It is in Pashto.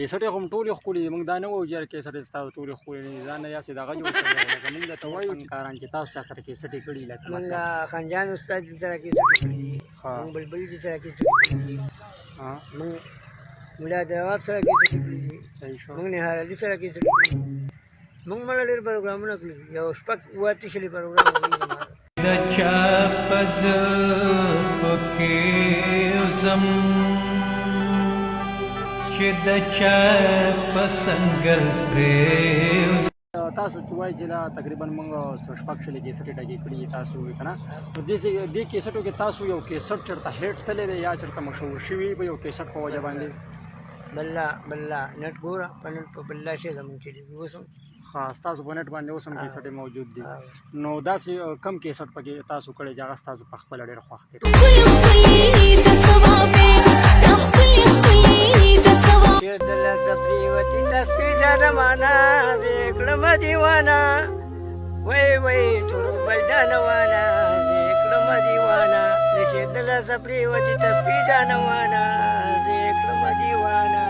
کیسټې خو هم ټولې ښکلې دي، موږ دا نه وایو چې یار کیسټې ستاسو ټولې ښکلې نه دي، دا نه یاسې دغه جوړ کړی دی. لکه موږ درته وایو چې کاران چې تاسو چا سره کیسټې کړي لکه مونږ مطلب خان جان استاد دي سره کیسټې کړي دي، مونږ بلبل دي سره کیسټې کړي دي، مونږ ملا جواب سره کیسټې کړي دي، صحیح شو، مونږ نهار علي سره کیسټې کړي دي. مونږ مله ډېر پروګرامونه کړي دي، یو شپږ اووه اته شلې پروګرام کړي دي. د چا په زلفو کې وځم چې د چا په څنګل پرېوځم. تاسو چې وایي چې دا تقریبا موږ څه شپږ شلې کیسټې ډکې کړي دي تاسو وایي که نه، نو دې کیسټو کې تاسو یو کیسټ چېرته هیټ تللی دی یا چېرته مشهور شوي په یو کیسټ په وجه باندې؟ بله بله نټ ګوره، په نټ په بله شی زموږ چلېږي اوس هم. ښه، ستاسو په نټ باندې اوس هم کیسټې موجود دي. نو داسې کم کیسټ پکې تاسو کړی چې هغه ستاسو په خپله ډېر خوښ دی؟ چې د لاسه پرېوتې تسبیح ده رمانه، زه یې کړمه دیوانه، وای وای تور بلدانه وانه، زه یې کړمه دیوانه. د شعر د لاسه پرېوتې تسبیح ده روانه، زه یې کړمه دیوانه.